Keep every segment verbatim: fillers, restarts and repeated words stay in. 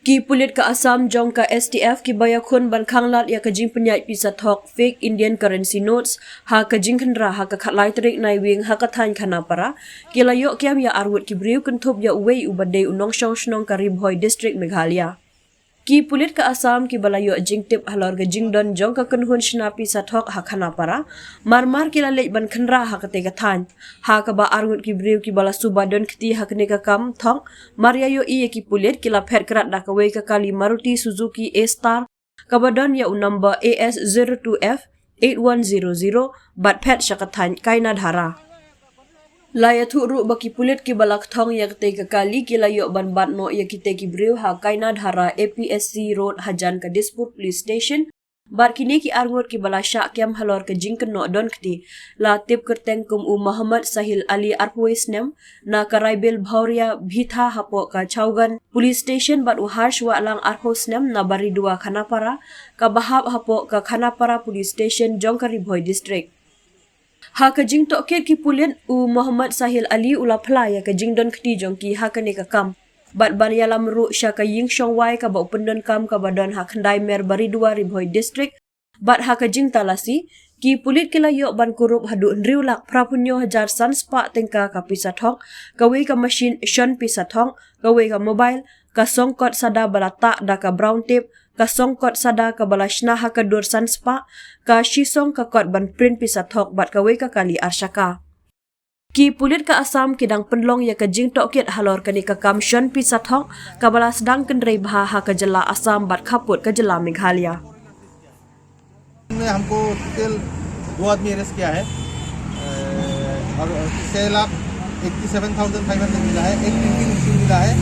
Ki pulit ka Assam jong ka S T F kiba ïakhun ban khanglad ïa ka jingpynïaid pisa thok, fake Indian currency notes, ha ka jingkhynra ha ka khatlai tarik Naiwieng ha ka thaiñ Khanapara, ki la ïoh kiam ïa arngut ki briew kynthup ïa uwei uba dei u nongshong shnong ka Ri Bhoi District, Meghalaya. Ki pulit ka Assam kiba la ïoh jingtip halor ka jingdon jong ka kynhun shna pisa thok ha Khanapara, mar mar ki la leit ban khynra ha katei ka thaiñ. Ha kaba arngut ki briew kiba la suba don kti ha kane ka kam thok, mar ïa ïohi ïa ki pulit, ki la phet krad da kawei ka kali Maruti Suzuki A-Star, kaba don ïa u number A S zero two F eight one zero zero, bad phet sha ka thaiñ Kainadhara. La ïathuh ruh ba ki pulit kiba la kthong ïa katei ka kali ki la ïoh ban bat noh ïa kitei ki briew ha Kainadhara A P S C Road hajan ka Dispur Police Station. Bad kine ki arngut kiba la shah kem halor ka jingkynnoh don kti la tip kyrteng kum u Mohammad Sahil Ali, arphew snem, na ka Raibil Bhauria Bhitha hapoh ka Chaugan Police Station, bad u Harsh Wahlang, arphew snem, na Baridua Khanapara, kaba hap hapoh ka Khanapara Police Station jong ka Ri Bhoi District. Ha ka jingtohkit ki pulit, u Mohammad Sahil Ali u la phla ïa ka jingdon kti jong ki ha kane ka kam. Bad ban ïalam ruh sha ka ïing shongwai kaba u pyndonkam kaba don ha Khyndai Mer, Baridua, Ri Bhoi District. Bad ha ka jingtalasi, ki pulit ki la ïoh ban kurup haduh hynriew lak phraphew hynñiew hajar san spah tyngka ka pisa thok, kawei ka mashin shon pisa thok, kawei ka mobile, ka song kot sada ba la tah da ka brown tape, ka song kot sada kaba la shna ha ka dur san spah, ka shisong ka kot ban print pisa thok, bad kawei ka kali arshaka. Ki pulit ka Assam ki dang pynlong ïa ka jingtohkit halor kane ka kam shon pisa thok, kaba la sdang kynrei bha ha ka jylla Assam bad khappud ka jylla Meghalaya. में हमको टोटल दो आदमी अरेस्ट किया है। अ, और छः लाख एट्टी सेवन थाउजेंड फाइव हंड्रेड मिला है, एक प्रिंटिंग मशीन मिला है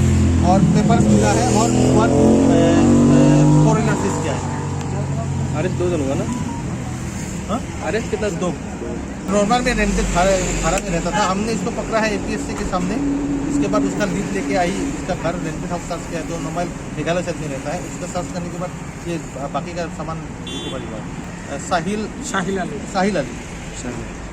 और पेपर्स मिला है और वन, अ, अ, फोर व्हीलर सीज किया है। अरेस्ट दो जन हुआ ना? हाँ? अरेस्ट कितना? दो। नॉर्मल में रेंटेड भाड़ा, भाड़ा में रहता था। हमने इसको पकड़ा है एपीएससी के सामने। इसके बाद उसका लीड लेके आई, इसका घर रेंटेड हाउस सर्च किया, जो नॉर्मल मेघालय साइड में रहता है। उसका सर्च करने के बाद ये बाकी का सामान रिकवरी हुआ है। अ, साहिल शाहिल अली। साहिल अली। अच्छा।